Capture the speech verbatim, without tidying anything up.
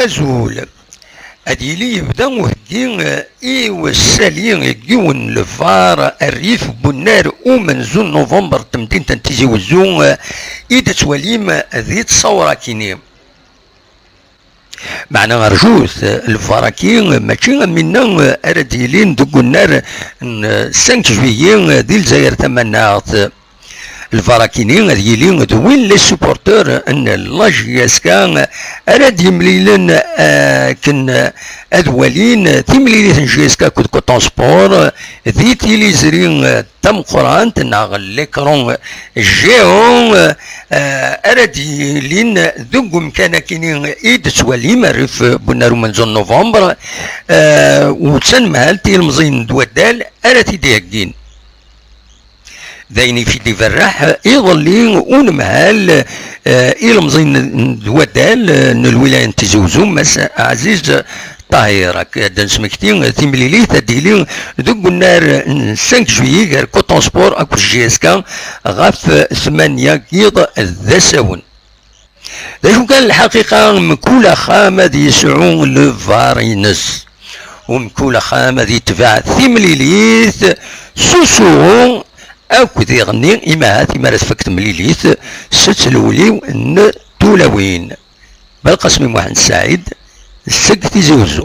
Azul. Ad yili yebda uheggi i usali n yiwen n lvar rrif n unnar umenzu n November n temdint n Tizi Wezzu i d-tettwalim di tṣawra-kini. Meɛna rjut, lvar-agi mačči am winna ara d-yilin deg unnar n cinq juillet di Lezzayer Tamaneɣt. Lvar-agi-ni ad yili d win les supporteurs n la J S K ara d-yemlilen, eh, akken ad walin timlilit n J S K akked Coton Sport di tiliẓri, eh, tameqqrant neɣ l'écran géant, eh, ara d-yilin deg umkan-agi-ni i d-tettwalim rrif n unnar umenzu n November, eh, u d tanemhalt ilemẓiyen n waddal ara t-id-iheggin. D ayen i f-id-iberreḥ iḍelli unemhal, eh, ilemẓi n, n waddal, eh, n lwilaya n Tizi Wezzu, Mass Ɛziz Ṭahir. Ad d-nesmekti timlilit ad d-tili deg unnar n cinq juillet gar Coton Sport akked J S K ɣef tmanya n yiḍ d asawen. D acu kan, lḥaqiqa, mkul axxam ad yesɛu lvar-ines, u mkul axxam ad yetbeɛ timlilit s usuɣu akked iɣenni, imahat imi ara tfak temlilit s tlewliw n tulawin. Belqasem Muḥend Saɛid seg Tizi Wezzu.